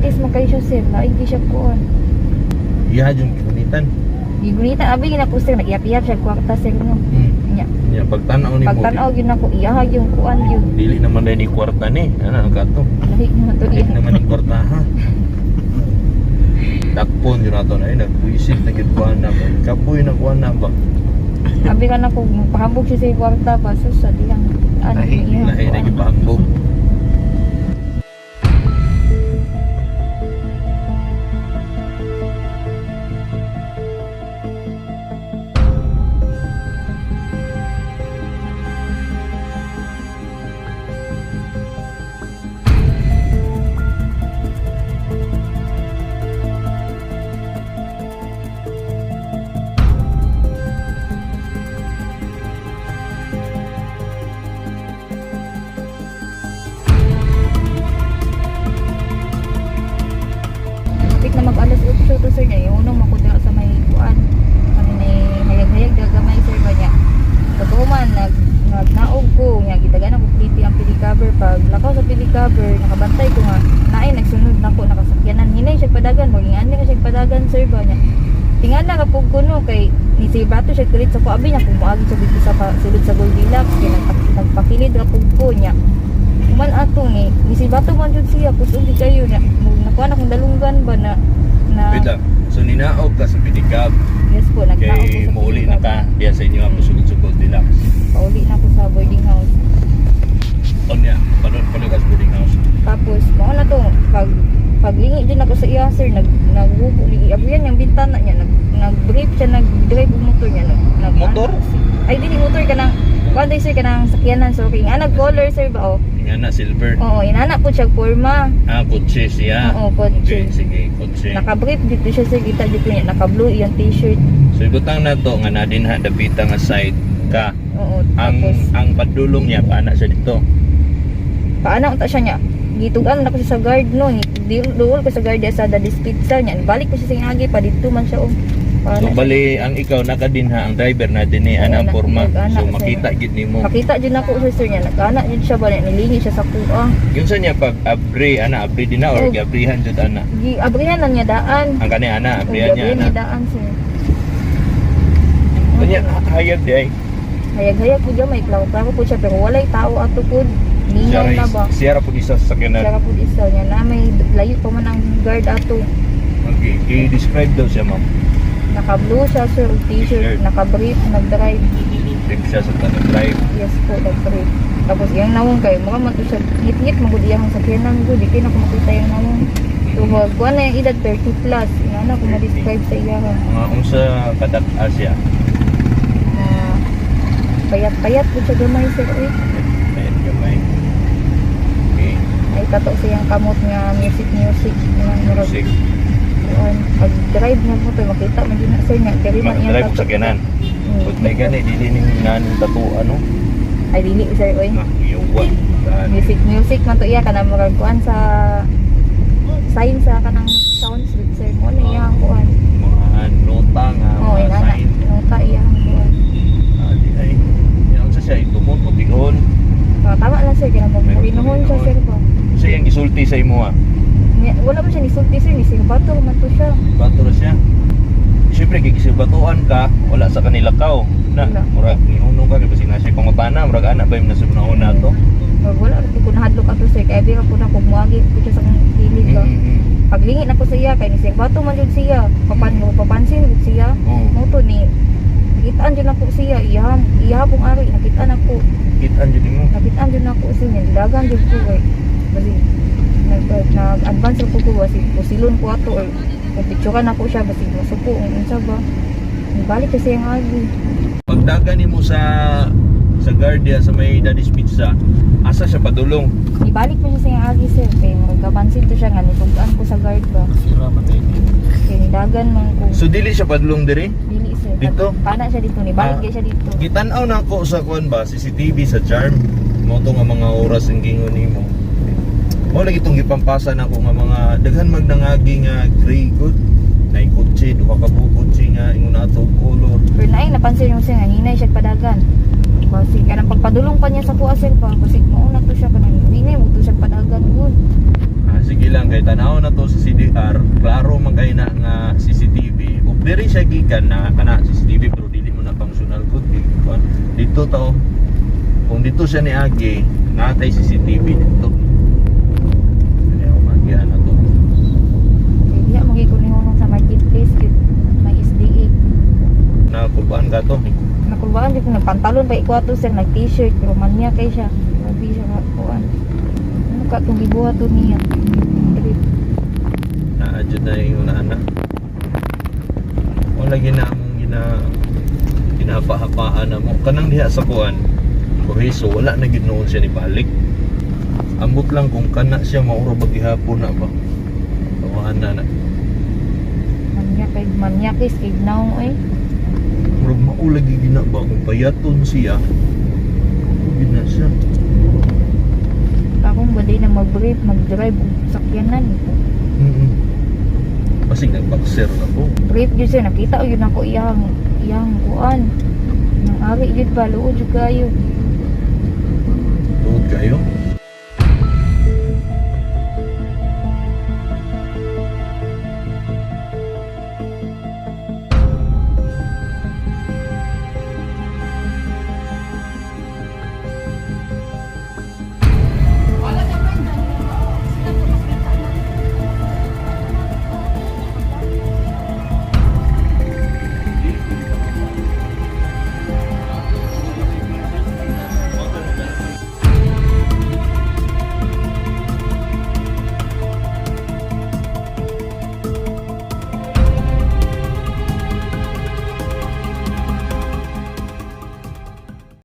Artist man kayo siya, sir. Lain kay siya kuan. Iya yung gunitan. Gigunita abi gina ko, sir, nag-iyap-iyap siya kwarta, sir, no. Nya. Nya pagtan-aw nimo. Pagtan-aw gyud nako iya yung kuan gyud. Dili naman dai ni kwarta ni. Ana ang kato. Lahi naman to Dili iya. naman ni kwarta ha. Dakpon yun ato na ay nagbuisit na gid kuan na ba. Kapoy na kuan na ba. Abi ka na ko pahambog siya sa kwarta ba sus sa diyang ano Lahi, iya. Lahi na gid pahambog. Kapit na mag alas 8 to, sir, niya. Yung unang makudra sa may kuan. Kami na hayag-hayag daw gamay, sir, ba niya. Totoo man, nagnaog ko niya, gitagan ako pliti ang pili cover. Pag lakaw sa pili cover, nakabantay ko nga naay nagsunod nako nakasakyanan, hinay siya padagan, maging ani ka siya padagan, sir, ba niya. Tingala ka pug kuno kay ni si Bato siya kulit sa ko abi niya kung moagi siya dito sa sulod sa Goldilocks kay nagpakilid ra pug ko niya. Human ato ni si Bato man jud siya kusog di kayo niya. Nakuha na kong dalunggan ba na na Wait lang. So ninaog ka sa pedicab Yes po, nagnaog ko kay sa muuli na pedicab. ka diya sa inyo ang sulod sa Goldilocks. Pauli na ko sa boarding house. Onya, panon pa ka sa boarding house. Tapos, mao na to, paglingi dyan ako sa iya, sir, naghubo, abriyan yung bintana niya, nag-brief siya, nag-drive og motor niya, nag Motor? Ay, dili motor ka nang, kuan day, sir, ka nang sakyanan, sorry. Nga nag-color, sir, ba, oh. Nga na silver. Oo, inana po siya, forma. Ah, kotse siya. Oo, kotse. Okay, sige, kotse. Naka-brief dito siya, sir, kita dito niya, naka-blue iyang t-shirt. So ibutang na to nga na dinha dapita nga side ka. Oo, Ang tapos, ang padulong niya paana siya dito. paana unta siya niya, gitugan na ko siya sa guard, no, duol ko sa guard diya sa Daddy's Pizza niya, balik ko siya sa iyang agi, pa dito man siya, oh. Paana So siya. bali ang ikaw nakadinha ang driver na dinhi Oo, ana ang porma. nag-ana So siya. makita gid nimo. Makita dyan ako sa sir niya, nag-ana dyan siya ba, nilingi siya sa kuha. Yun sa niya pag abri ana abri din na or Oh. giabrihan jud ana. Giabrihan na niya daan. Ang kani ana Oh, abrihan niya giabrihan ana. niya daan, sir. Kanya hayag di ay. Hayag-hayag po dyan, may klaro-klaro po siya, pero walay tao ato po. Lingaw na ba? Siya ra pud isa sa Siya sakyanan. ra po isa niya na may layo pa man ang guard ato. Okay, i-describe daw siya, ma'am. Naka-blue siya, sir, og t-shirt, T-shirt. naka-brief, nag-drive. Trip siya sa tanong drive. Yes po, nag-brief. Tapos iyang nawong kay mukha man to siya ngit-ngit magud iyang sakyanan gud, di kay na ko makita iyang nawong. So, kuan na yung edad 30 plus. Ingana ko ma-describe sa iya. Mga unsa kadak Asia. Na payat-payat po siya gamay, sir, uy. Ayun gamay. Okay. Ay tato siyang kamot nga music music nga murag Music. kuan. Pag drive nga mo to makita man jud na, sir, nga diri man iyang Mag-drive tato. ko sa kanan. Pag may gani dili ning naning tattoo ano. Ay dili, sir, uy. Ah, yawa. Daan. Music music man to iya kanang murag kuan sa sign sa kanang sounds sir mo na iyang kuan. Mga nota nga Oh, mga inana. sign. Nota iyang kuan. Ah, di ay. Yan unsa siya itumon mo tigol. Ah, tama lang, sir, kanang Meron magrinuhon siya, sir ba. Unsa iyang gisulti sa imo ah? Wala man siya nisulti, sir, ni silbato man to siya. Bato ra siya. Siyempre kay gisibatuan ka, wala sa kanila kaw. Na, Wala. murag nihunong ka kay basin na siya pangutana, murag ana ba yung nasa una to? Murag wala ra ko nahadlok ato, sir, kay abi ra po na kung moagi ko siya sa akong kilid ba. Paglingi na ko sa iya kay ni silbato man jud siya. Papansin jud siya. Oh, Mo to ni nakitaan jud nako siya, iya iya pong ari nakitaan ako. kitaan jud nimo. Nakitaan jud nako siya, nidagan jud ko kay basi nag advance ko ko basi pusilon ko ato or kung picturean ako siya basi masuko ang unsa ba. Balik kasi ang agi. Pagdagan nimo sa guardia sa may Daddy's Pizza, asa siya padulong? Ibalik mo siya sa iyang agi, sir, kay magkapansin to siya nga nitugaan ko sa guard ba. Sira man tayo. Kay nidagan man ko. So dili siya padulong diri? Dili, sir. Dito? Pana siya dito ni balik Ah. kay siya dito. Gitan-aw na ako sa kuan ba CCTV sa Charm. Mo to nga mga oras ang gingon nimo. Mo lagi tong gipampasa nako nga mga daghan magnangagi nga gray good. Nay kotse, duha ka buok kotse nga ingon ato color. Pero naay napansin mo sir nga hinay siya padagan. Kasi kanang pagpadulong pa niya sa kuha, sir, ba kasi mauna to siya kanang hinay mo to siya padagan gud. Ah, sige lang. Kay tanaw na to sa CDR, klaro man kay na nga CCTV. Ug diri siya gikan na kana CCTV, pero dili mo na functional gud kay kuan. Dito to, kung dito siya niagi, natay CCTV dito. Kaya magian na to. Kay diha magi ko nihunong sa marketplace gyud may SDA. Na kulbaan ka to. Nakulbaan jud ko, nagpantalon pa iko ato, sir, nag t-shirt, pero manya kay siya. Grabe siya ka kuan. Ano ka tong gibuhat to niya? Trip. Naadjud na yung anak. Wala gina among gina ginapahapaan na mo kanang diha sa kuan. Koheso, wala na gid noon siya ni balik. Ambot lang kung kana siya mauro ba gihapon na ba. Tawahan na na. Manya kay manya kay kay naong eh. Murag mao lagi gina ba kung payaton siya. Ako gid na siya. Akong balay na mag-brief, mag-drive og sakyanan. Basig nagboxer na ko. Brief jud sir, nakita yun ako iyang iyang kuan. Nang ari jud ba, luod jud kayo. Tuod kayo.